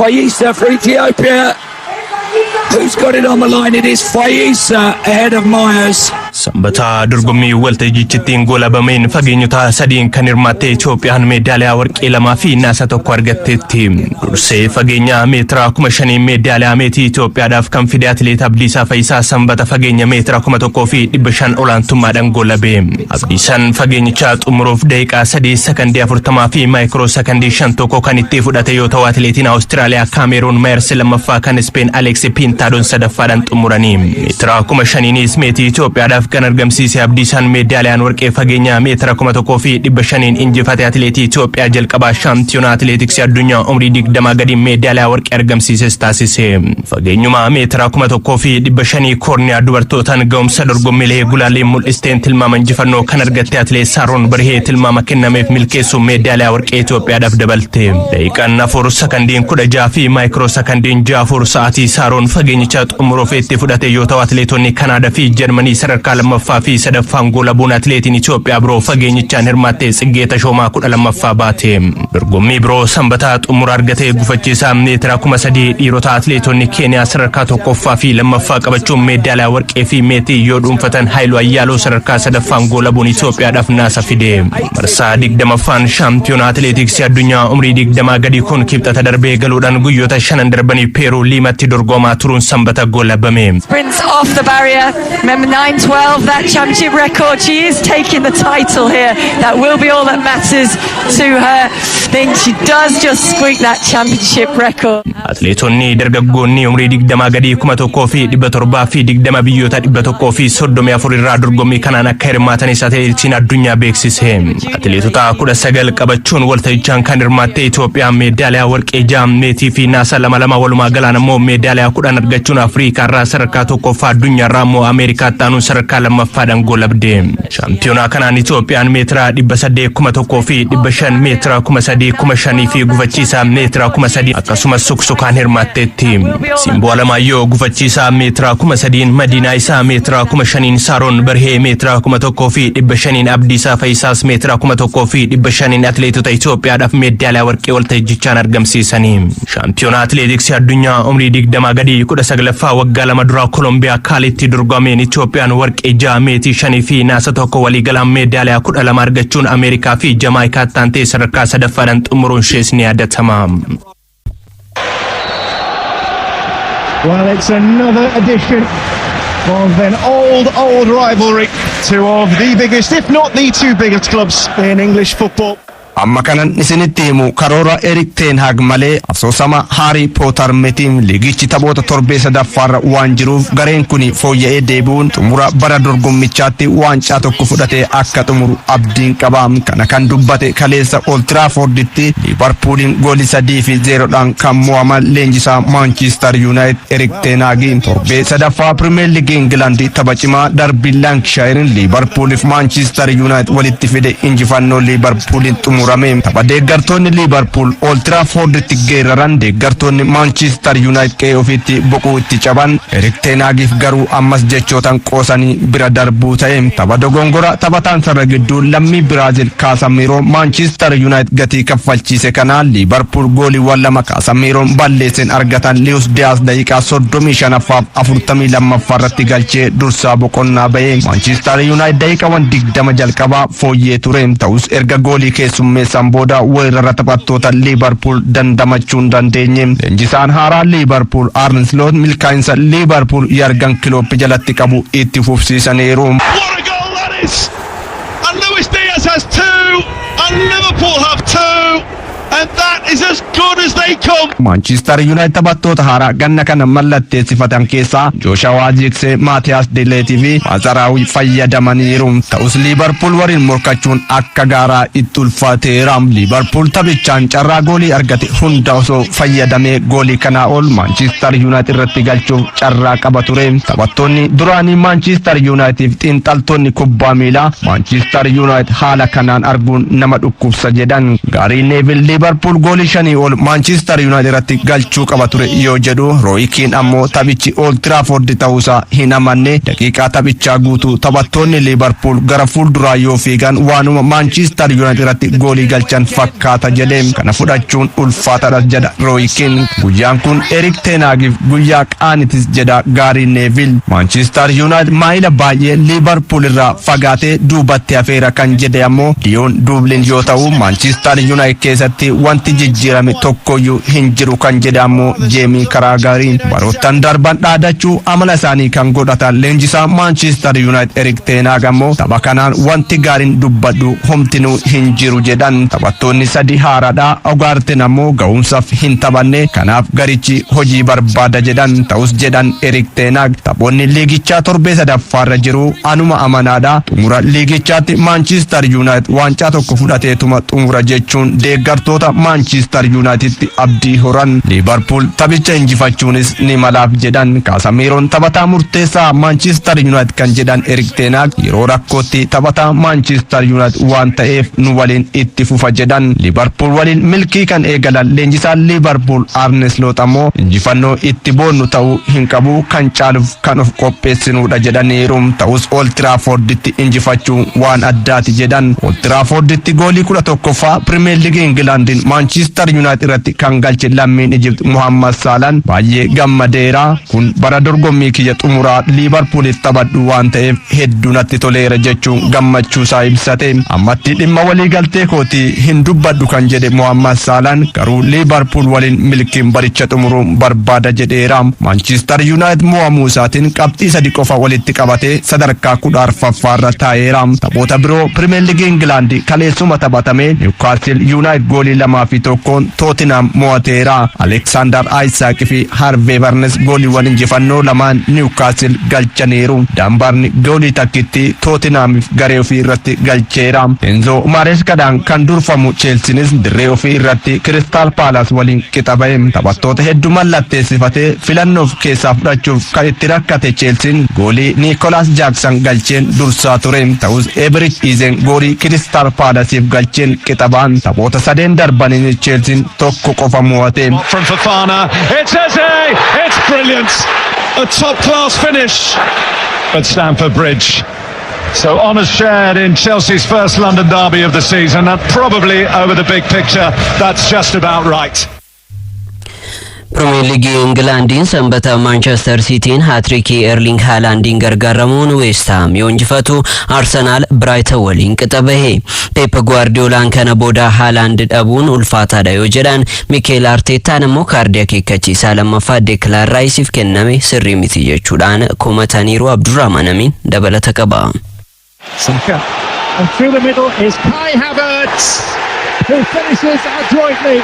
Feyisa for Ethiopia. Who's got it on the line? It is Feyisa ahead of Myers. Sanbataa dorgommii waltajjichittiin goolabameen fageenyota sadiin kan hirmaatte Itoophiyaan meedaaliyaa warqee lamaa fi naasa tokko argatteetti. Dursee fageenya meetira 5,000 meedaaliyaa meetii Itoophiyaadhaaf kan fide atileet Abdiisaa Fayisaa sanbata fageenya meetira 1500 olaantummaadhaan goolabe. Abdiisaan fageenyicha xumuruuf daqiiqaa 3 sakandii 40 fi maayikiroo sakandii 51 kan itti fudhate yoo ta'u, atileetiin Awustiraaliyaa Kaameruun Meers lammaffaa, kan Speen Aleeks Pintaadoon sadaffaadhaan xumuranii. Meetira 5,000nis meetii Itoophiyaadhaaf kan argamsiise Abdiisaan meedaaliyaan warqee fageenya meetira 1500n injifate atileetii Itoophiyaa jalqabaa shaampiyoonaa atileetiksii addunyaa umrii 20 gadi meedaaliyaa warqee argamsiises taasise. Fageenyuma meetira 1500 koorniyaa dubartootaan ga'umsa dorgommiilee gulaallee mul'isteen tilmaama injifannoo kan argatte atileet Saaroon Barhee tilmaama kennameef milkeessuun meedaaliyaa warqee Itoophiyaadhaaf dabalte. Daqiiqaan 4 sakandiin 16 fi maayikiroo sakandiin 64 sa'aatii Saaroon fageenyicha xumuruuf itti fudhate yoo ta'u, atileetonni Kanaadaa fi Jarmanii sadarkaa lammaffaa fi sadaffaan goolabuun atileetiin Itoophiyaa biroo fageenyichaan hirmaatte Tsiggee Tashoomaa 12ffaa baate. Dorgommii biroo sanbataa xumura argatee gufachiisaa meetira 3,000 dhiirota atileetonni Keeniyaa sadarkaa tokkoffaa fi lammaffaa qabachuun meedaaliyaa warqee fi meetii yoo dhuunfatan, Haayiluu Ayyaaloo sadarkaa sadaffaan goolabuun Itoophiyaadhaaf naasa fide. Marsaa 20ffaan shaampiyoona atileetiksii addunyaa umrii 20 gadi kun kibxata darbee galuudhaan guyyoota shanan darbanii Peeruu Liimatti dorgomaa turuun sanbata goolabame. Sprints off the barrier. Remember 9.12, that championship record. She is taking the title here. That will be all that matters to her. Think she does just squeak that championship record. Atileetonni dargaggoonni umrii 20 gadii 1724 biyyoota 134 irraa dorgommii kanaan akka hirmaatanis atileetiksiin addunyaa beeksise. Atileetota 19 qabachuun waltajjichaan kan hirmaatte Itoophiyaan meedaaliyaa warqee ja'a, meetii fi naasa lama lama, walumaa galaan ammoo meedaaliyaa 10 argachuun Afrikaa irraa sadarkaa tokkoffaa, addunyaa irraa ammoo Ameerikaatti aanuun sadarkaa lammaffaadhaan goolabde. Shaampiyoonaa kanaan Itoophiyaan meetira 800 1500, meetira 3,000, 5,000 fi gufachiisaa meetira 3,000 akkasumas suksukaan hirmaatteetti. Simboo Alamaayyoo gufachiisaa meetira 3,000n, Madiinaa Isaa meetira 5,000n, Saaroon Barhee meetira 1500n, Abdiisaa Fayisaas meetira 1500n atileetota Itoophiyaadhaaf meedaaliyaa warqee waltajjichaan argamsiisanii. Shaampiyoonaa atileetiksii addunyaa umrii 20 gadii 19ffaa waggaa 2 duraa Koolombiyaa Kaalitti dorgomeen Itoophiyaan warqee ja'a, meetii shanii fi naasa tokko, waliigalaan meedaaliyaa 12 argachuun Ameerikaa fi Jamaayikaatti aantee sadarkaa sadaffaadhaan xumuruun ishees ni yaadatama. Well, it's another edition of an old, old rivalry. Two of the biggest, if not the two biggest clubs in English football. Amma kanan isinitti himu karoora Erik Ten Hag malee asoosama Harry Potter mitiin. Liigichi taphoota torbee sadaffaarra waan jiruuf gareen kun fooyya'ee deebi'uun xumura bara dorgommichaatti waancaa tokko fudhatee akka xumuru abdiin qaba. Kana kan dubbate kaleessa Old Trafforditti Liverpooliin goolii 3-0dhaan kan mo'aman leenjisaa Manchester United Erik Ten Hag. Torbee sadaffaa Premier League England tapha cimaa darbii Lancashirein Liverpooliif Manchester United walitti fide injifannoo Liverpooliin xumurame. Tapha deeggartoonni Liverpool Old Trafforditti geeraran, deeggartoonni Manchester United qe'ee ofiitti boquu itti caban, Erik Ten Hagiif garuu ammas jechootan qoosanii bira darbuu ta'e. Tapha dogongora taphataan sarara gidduu lammii Biraazil Casemiro Manchester United gatii kaffalchiise kana Liverpool gooliiwwan lama Casemiroon balleesseen argatan Luis Diaz daqiiqaa 35ffaaf 42ffaa irratti galchee dursaa boqonnaa ba'e. Manchester United daqiiqaawwan 20 jalqabaa fooyyee ture. Ta'us erga goolii keessummeessan booda weerara taphattoota Liverpool dandamachuu hin dandeenye. Leenjisaan haaraa Liverpool Arne Slot milkaa'insa Liverpool Jurgen Klopp jalatti qabu itti fufsiisaniiru. What a goal that is! And Luis Diaz has two, and Liverpool have two, and that is as good as they come. Manchester United taphattoota haaraa ganna kana mallatteessifatan keessaa Joshua Zirkzee, Maatiyaas Dileetii fi Mazaraawii fayyadamaniiru. Ta'us Liverpool waliin morkachuun akka gaaraa itti ulfaateera. Liverpool taphichaan carraa goolii argate hunda osoo fayyadamee goolii kanaa ol Manchester United irratti galchuuf carraa qaba ture. Taphattoonni duraanii Manchester United fi xiinxaltoonni kubbaa miilaa Manchester United haala kanaan arguun nama dhukkubsa jedhan. Gaarii Neville Liverpool goolii shanii ol Manchester United irratti galchuu qaba ture yoo jedhu, Roy Keane ammoo taphichi Old Trafford ta'uusaa hin amanne. Daqiiqaa taphichaa guutuu taphattoonni Liverpool gara fuulduraa yoo fiigan waanuma Manchester United irratti goolii galchan fakkaata jedhe. Kana fudhachuun ulfaataadha jedha Roy Keane. Guyyaan kun Erik ten Hagiif guyyaa qaanitis jedha Gary Neville. Manchester United maayila baay'ee Liverpool irraa fagaatee duubatti hafeera kan jedhe ammoo Dion Dublin yoo ta'u, Manchester United keessatti wanti jijjiirame tokkoyyuu hin jiru kan jedhe ammoo Jamie Carrageriin. Baroottan darban dhaadachuu amala isaanii kan godhatan leenjisaa Manchester United Erik ten Hag ammoo tapha kanaan wanti gaariin dubbadhu homtinuu hin jiru jedhan. Taphattoonni sadi haaraadha. Ugarteen ammoo ga'umsaaf hin taphanne, kanaaf garichi hojii barbaada jedhan. Ta'us jedhan Erik ten Hag, taphoonni liigichaa torbee sadaffaarra jiru, anuma amanaadha, xumura liigichaatti Manchester United waancaa tokko fudhateetuma xumura jechuun deeggartoota Manchester Uniteditti abdii horan. Liverpool taphicha injifachuunis ni malaaf jedhan. Casemiroon taphataa murteessaa Manchester United kan jedhan Erik ten Hag, yeroo rakkootti taphataa Manchester United waan ta'eef nu waliin itti fufa jedhan. Liverpool waliin milkii kan eegalan leenjisaan Liverpool Arne Slot ammoo injifannoo itti boonnu ta'uu hin qabu, kan caaluuf kan of qopheessinudha jedhaniiru. Ta'us Old Trafforditti injifachuu waan addaati jedhan. Old Trafforditti goolii 11ffaa Premier League Ingilaandiin Manchester United irratti kan galche lammiin Ijipt Muhammad Salaan baay'ee gammadeera. Kun bara dorgommii kiyya xumuraa Liverpooliif taphadhu waan ta'eef hedduu natti toleera jechuun gammachuu isaa ibsate. Ammatti dhimma waliigaltee kootii hin dubbadhu kan jedhe Muhammad Salaan, garuu Liverpool waliin milkiin baricha xumuruun barbaada jedheera. Manchester United mo'amuu isaatiin qabxii 3 qofa walitti qabatee sadarkaa 14ffaarra taa'eera. Taphoota biroo Premier League Ingilaandi kaleessuma taphatame, Newcastle United goolii 2-1n Tottenham mo'ateera. Alexander Isak fi Harvey Barnes gooliiwwan injifannoo lamaan Newcastle galchaniiru. Dan Burn goolii takkitti Tottenhamiif garee ofii irratti galcheera. Enzo Marescadhaan kan durfamu Chelseanis dirree ofii irratti Crystal Palace waliin qixa ba'e. Taphattoota hedduu mallatteessifatee filannoof keessaa fudhachuuf kan itti rakkate Chelsean goolii Nicolas Jackson galcheen dursaa ture. Ta'us Eberechi Ezeen goolii Crystal Palaceif galcheen qixa ba'an. Taphoota sadeen darbaniin Chelsean tokko qofa mo'ate. From Fofana, it's Eze! It's brilliant! A top class finish at Stamford Bridge. So honours shared in Chelsea's first London derby of the season, and probably over the big picture, that's just about right. Pirimeer Liigii Ingilaandiin sanbata Maanchestar Siitiin haatirikii Erling Haalaandiin gargaaramuun Weestaam yoo injifatu, Arsenaal Biraaytan waliin qixa bahe. Peep Gwaardiyoolaan kana booda Haalaand dhabuun ulfaataadha yoo jedhan, Mikeel Arteetaan immoo kaardii akeekkachiisaa lammaffaa Deeklaan Raayisiif kenname sirrii miti jechuudhaan komataniiru. Abdurrahman Amin dabalata qaba. Saka. And through the middle is Kai Havertz, who finishes adroitly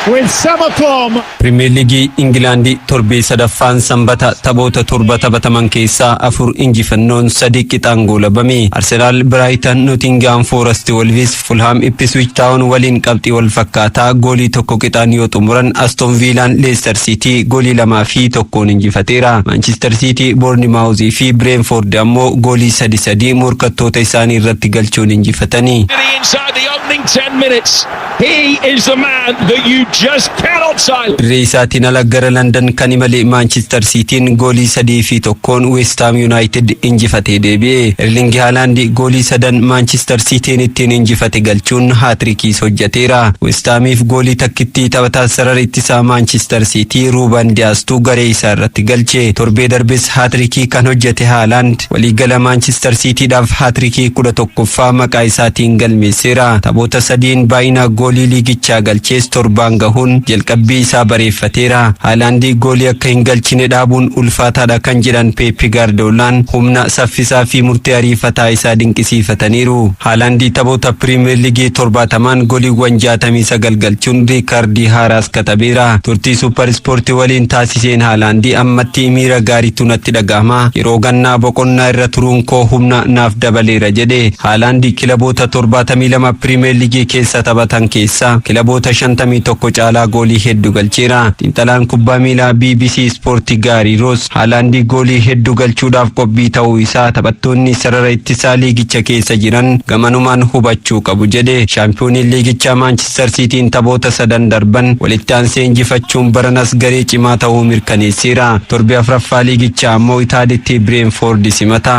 with some aplomb. Pirimeer Liigii Ingilaandii torbee sadaffaan sanbata taphoota torba taphataman keessaa afur injifannoon, sadi qixaan goolabame. Arsenaal Biraayitan, Nootingaam Foorest Wolves, Fulhaam Ipswich Taawun waliin qabxii wal fakkaataa goolii tokko qixaan yoo xumuran, Aston Viilaan Leicester City goolii 2-1n injifateera. Manchester City, Bournemouth fi Brentford ammoo goolii sadi sadii morkattoota isaanii irratti galchuun injifatanii. Inside the opening 10 minutes, he is the man that you just cannot silence. Dirree isaatiin ala gara London kan imale Manchester Cityin goolii 3-1n West Ham United injifatee deebi'e. Erling Haaland goolii sadan Manchester Cityin ittiin injifate galchuun haatrikiis hojjeteera. West Hamiif goolii takkittii taphataa sarara ittisaa Manchester City Ruben Diastuu garee isaa irratti galche. Torbee darbes haatrikii kan hojjete Haaland waliigala Manchester Cityidhaaf haatrikii 11ffaa maqaa isaatiin galmeesseera. Taphoota sadiin baay'ina goolii liigichaa galchees torbaan gahuun jalqabbii isaa bareeffateera. Haalaandii goolii akka hin galchine dhaabuun ulfaataadha kan jedhan Peeppi Gaardoolaan humna, saffisaa fi murtee ariifataa isaa dinqisiifataniiru. Haalaandii taphoota Piriimeer Liigii 70n gooliiwwan 69 galchuun riikaardii haaraas katabeera. Turtii Super Ispoortii waliin taasiseen Haalaandii ammatti miira gaariitu natti dhagahama. Yeroo gannaa boqonnaa irra turuun koo humna naaf dabaleera jedhe. Haalaandii kilaboota 72 Piriimeer Liigii keessa taphatan keessaa kilaboota 51 caalaa goolii hedduu galcheera. Xiinxalaan kubbaa miilaa BBC Ispoortii Gaarii Roos Haalaandii goolii hedduu galchuudhaaf qophii ta'uu isaa taphattoonni sarara ittisaa liigicha keessa jiran gamanumaan hubachuu qabu jedhe. Shaampiyooniin liigichaa Maanchister Siitiin taphoota sadan darban walitti aansee injifachuun baranas garee cimaa ta'uu mirkaneesseera. Torbe afuraffaa liigichaa ammoo Itaalitti Bireenfoord simata.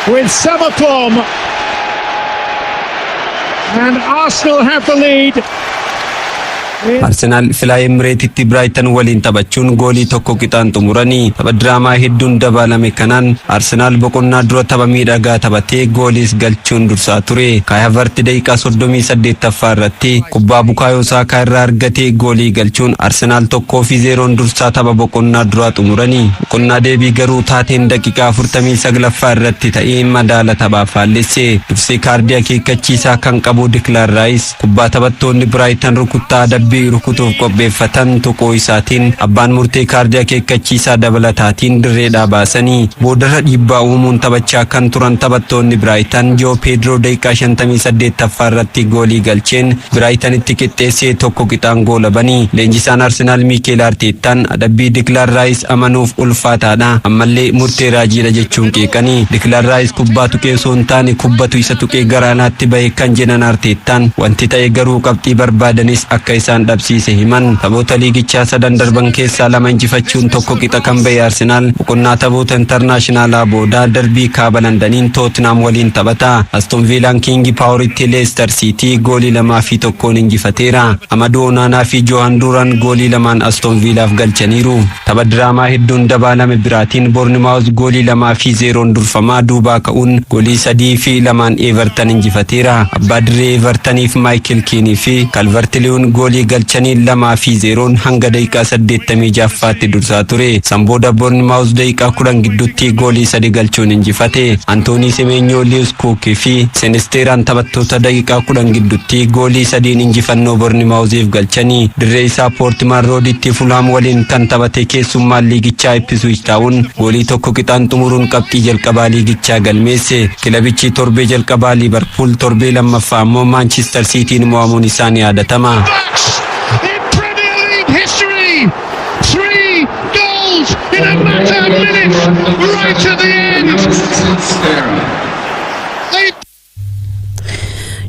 With some aplomb. And Arsenal have the lead. Arsenaal Filaa Emireetitti Biraaytan waliin taphachuun goolii tokko qixaan xumuranii. Tapha diraamaa hedduun dabalame kanaan Arsenaal boqonnaa dura tapha miidhagaa taphatee gooliis galchuun dursaa ture. Kaay Havertz daqiiqaa 38ffaa irratti kubbaa Bukaayoo Saakaa irraa argatee goolii galchuun Arsenaal 1-0n dursaa tapha boqonnaa duraa xumuranii. Boqonnaa deebii garuu taateen daqiiqaa 49ffaa irratti ta'ee madaala taphaa faallesse. Dursee kaardii akeekkachiisaa kan qabu Diklaan Raayis kubbaa taphattoonni Biraaytan rukuttaa adabbii rukutuuf qopheeffatan tuquu isaatiin abbaan murtee kaardii akeekkachiisaa dabalataatiin dirreedhaa baasanii. Boodarra dhiibbaa uumuun taphachaa kan turan taphattoonni Biraaytan Joo Peedroo daqiiqaa 58ffaa irratti goolii galcheen Biraaytanitti qixxeessee tokko qixaan goolabanii. Leenjisaan Arsenaal Miikeel Arteettaan adabbii Diklaan Raayis amanuuf ulfaataadha, ammallee murtee raajiidha jechuun qeeqanii. Diklaan Raayis kubbaa tuqee osoo hin taane kubbatu isa tuqee gara alaatti bahe kan jedhan Arteettaan, wanti ta'e garuu qabxii barbaadanis akka isaan dhabsiise himan. Taphoota liigichaa sadan darban keessaa lama injifachuun tokko qixa kan bahe Arsenaal boqonnaa taphoota intarnaashinaalaa booda darbii kaaba Londaniin Tootnaam waliin taphata. Aston Viilaan Kiingi Paaworitti Leester Siitii goolii 2-1n injifateera. Amaduu Onaanaa fi Johan Duran goolii lamaan Aston Viilaaf galchaniiru. Tapha diraamaa hedduun dabaalame biraatiin Boornimaawuz goolii 2-0n durfamaa duubaa ka'uun goolii 3-2n Everton injifateera. Abbaa dirree Evertoniif Maayikil Kiinii fi Kalvert Lewin goolii galchanii 2-0n hanga daqiiqaa 86ffaatti dursaa ture. San booda Boornimaawuz daqiiqaa 10 gidduutti goolii sadi galchuun injifate. Antoonii Semeenyoo, Liwus Kuukii fi Sinisteeraan taphattoota daqiiqaa 10 gidduutti goolii sadiin injifannoo Boornimaawuziif galchanii. Dirree isaa Poortimaan Rooditti Fulhaam waliin kan taphate keessummaan liigichaa Ipswich Taawun goolii tokko qixaan xumuruun qabxii jalqabaa liigichaa galmeesse. Kilabichi torbee jalqabaa Liivarpuul, torbee lammaffaa ammoo Maanchister Siitiin mo'amuun isaa ni yaadatama. In Premier League history. Three goals in a matter of minutes, right at the end. They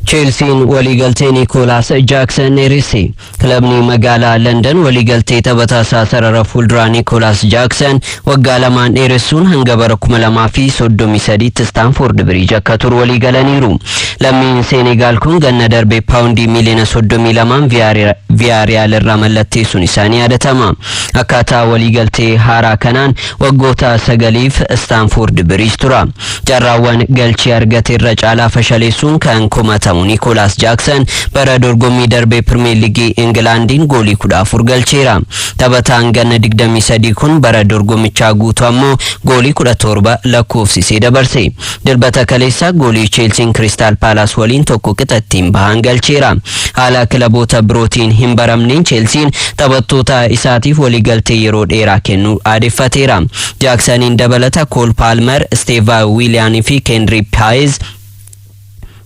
Cheelsiin waliigaltee Niikoolaas Jaaksan dheeresse. Kilabni magaalaa London waliigaltee taphataa isaa sarara fuulduraa Niikoolaas Jaaksan waggaa 2n dheeressuun hanga bara 2033tti Staanfoord Biriij akka turu waliigalaniiru. Lammiin Seenegaal kun ganna darbee paawundii miiliyoona 32n Viyaariyaal irraa mallatteessuun isaanii yaadatama. Akkaataa waliigaltee haaraa kanaan waggoota 9f Staanfoord Biriij tura. Carraawwan galchii argate irra caalaa fashaleessuun kan komatamu Niikoolaas Jaaksan bara dorgommii darbee Pirimeer Liigii Ingilaandiin goolii 14 galcheera. Taphataan ganna 23 kun bara dorgommichaa guutuu ammoo goolii 17 lakkoofsisee dabarse. Dilbata kaleessa goolii Cheelsiin Kiristaal Paalaas waliin tokko qixa ittiin bahan galcheera. Haala kilaboota birootiin hin baramneen Cheelsiin taphattoota isaatiif waliigaltee yeroo dheeraa kennuu aadeffateera. Jaaksaniin dabalata Kool Paalmer, Steevaa Wiiliyaanii fi Keenrii Paayiz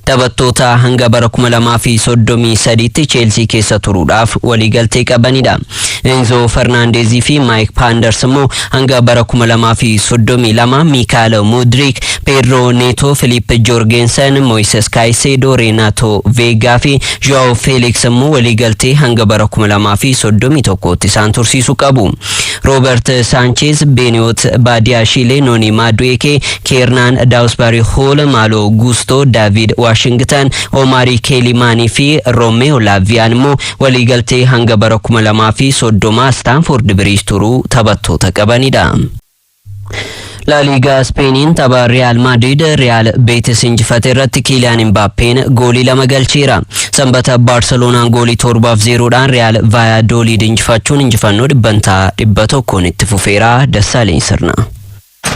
taphattoota hanga bara 2033tti Cheelsii keessa turuudhaaf waliigaltee qabanidha. Enzo Fernandezii fi Maayik Paanders immoo hanga bara 2032, Mikael Mudrik, Pedro Neto, Filip Jorgensen, Moises Caicedo, Renato Vega fi Joao Felix immoo waliigaltee hanga bara 2031tti isaan tursiisuu qabu. Robert Sanchez, Benoit Badiashile, Noni Madueke, Kiernan Dewsbury Hall, Malo Gusto, David Washington, Omari Keelimanii fi Romeo Lavian immoo waliigaltee hanga bara 2030 Stanford Bridge turuu taphattoota qabanidha. La Ligaa Speeniin tapha Riyaal Maadrid Riyaal Beetis injifate irratti Kiiliyaan Imbaappeen goolii lama galcheera. Sanbata Baarseloonaan goolii 7-0dhaan Riyaal Vaayaadooliid injifachuun injifannoo 100% itti fufeera. Dassaaleny Sirna.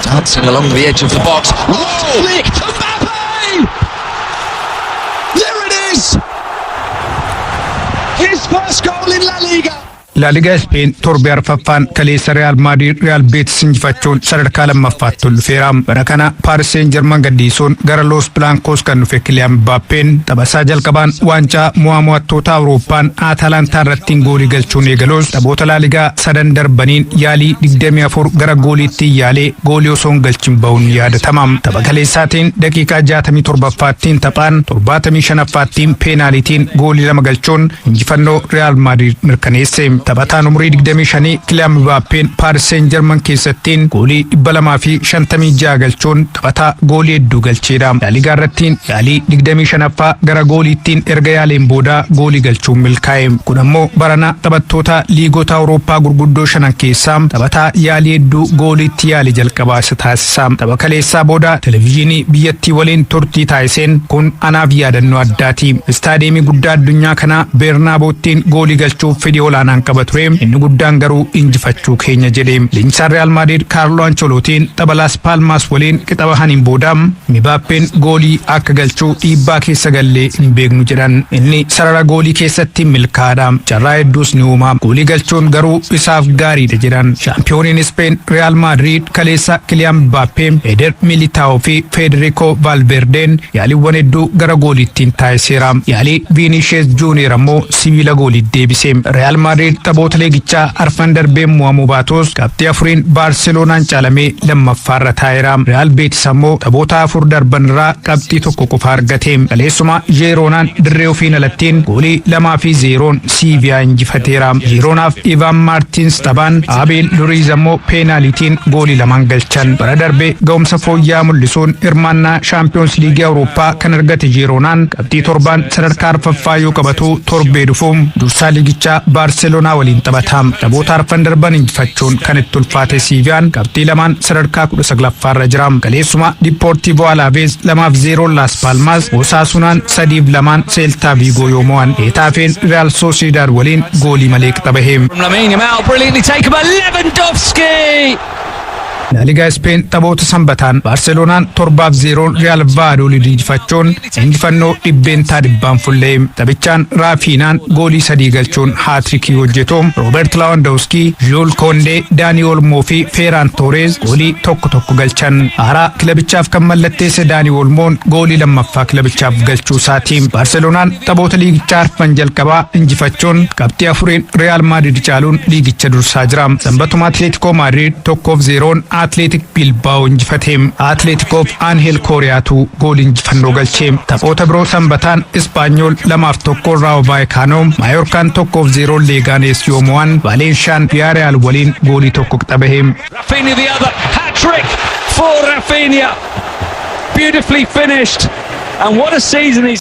Dancing along the edge of the box. Whoa! Flick to Mbappe! There it is! His first goal in La Liga. Laaligaa Ispeen torbee arfaffaan kaleessa Real Maadriid Real Beetis injifachuun sadarkaa lammaffaatti ol dhufeera. Bara kana Paaris Seen Jarman gadhiisuun gara Los Blancos kan dhufe Kiliyaan Mbaappeen taphasaa jalqabaan waancaa mo'aa mo'attoota Awurooppaan Atalantaa irratti goolii galchuun eegalus, taphoota Laaligaa sadan darbaniin yaalii 24 gara gooliitti yaalee goolii osoo hin galchin bahuun yaadatama. Tapha kaleessaatiin daqiiqaa 67ffaattiin taphaan, 75ffaattiin peenaalitiin goolii lama galchuun injifannoo Real Maadriid mirkaneesse. Taphataan umurii 25 Kiliyaan Mbaappeen Paaris Seen Jarman keessattiin goolii 256 galchuun taphataa goolii hedduu galcheedha. Laaligaa irrattiin yaalii 25ffaa gara gooliittiin erga yaaleen booda goolii galchuun milkaa'e. Kun ammoo barana taphattoota liigota Awurooppaa gurguddoo shanan keessaa taphataa yaalii hedduu gooliitti yaale jalqabaa isa taasisa. Tapha kaleessaa booda televezyiinii biyyattii waliin turtii taasiseen, "Kun anaaf yaadannoo addaati. Istaadiyeemii guddaa addunyaa kanaa Beernaaboottiin goolii galchuuf fedhii olaanaan qaba ture. Inni guddaan garuu injifachuu keenya," jedhe. Leenjisaan Real Madrid Kaarlo Ancelootiin tapha Las Palmas waliin qixa bahaniin booda Mbaappeen goolii akka galchuu dhiibbaa keessa gallee hin beeknu jedhan. "Inni sarara goolii keessatti milkaa'aadha. Carraa hedduus ni uuma. Goolii galchuun garuu isaaf gaariidha," jedhan. Shaampiyooniin Speen Real Madrid kaleessa Kiliyaan Mbaappee, Eder Militao fi Federico Valverdeen yaaliiwwan hedduu gara gooliittiin taasiseera. Yaalii Vinicius Junior ammoo sibiila gooliitti deebise. Real Madrid taphoota liigichaa arfan darbeen mo'amuu baatus, qabxii afuriin Baarseloonaan caalamee lammaffaarra taa'eera. Real Betis ammoo taphoota afur darban irraa qabxii tokko qofa argate. Kaleessuma Jeeroonaan dirree ofiin alattiin goolii 2-0n Siiviyaa injifateera. Jeeroonaaf Ivan Maartins taphaan, Abeel Luriiz ammoo peenaalitiin goolii lamaan galchan. Bara darbe ga'umsa fooyya'aa mul'isuun hirmaannaa Shaampiyoons Liigii Awurooppaa kan argate Jeeroonaan qabxii torbaan sadarkaa arfaffaa yoo qabatu, torbee dhufuun dursaa liigichaa Baarseloonaa waliin taphata. Taphoota arfan darban injifachuun kan itti ulfaate Siiviyaan qabxii lamaan sadarkaa 19ffaarra jira. Kaleessuma Dipoortiivoo Alaavees 2-0 Laas Paalmaas, Osaasunaan 3-2n Seeltaa Viigoo yoo mo'an, Heetaafeen Real Soosidaad waliin goolii malee qixa bahe. From Lamine Yamal, brilliantly taken by Lewandowski. Laaligaa Ispeen taphoota sanbataan Baarseloonaan 7-0n Real Valladolid injifachuun injifannoo 100%n fullee. Taphichaan Raafiinaan goolii sadii galchuun haatirikii hojjetu. Roobert Lewandowski, Juul Koondee, Daanii Olmoo fi Feeraan Toorez goolii tokko tokko galchan. Haaraa kilabichaaf kan mallatteesse Daanii Olmoon goolii lammaffaa kilabichaaf galchuu isaati. Baarseloonaan taphoota liigichaa arfan jalqabaa injifachuun qabxii afuriin Real Maadrid caaluun liigicha dursaa jira. Sanbatuma Atleetikoo Maadrid 1-0n Atleetik Bilbaao injifate. Atleetikoof Aanhel Kooriyaatu goolii injifannoo galche. Taphoota biroo sanbataan Ispaanyool 2-1 Raawo Vaayikaanoo, Maayorkaan 1-0n Leegaanes yoo mo'an, Vaalenshaan Viyaariyaal waliin goolii tokko qixa bahe. Raphinha the other. Hat trick for Raphinha. Beautifully finished. And what a season he's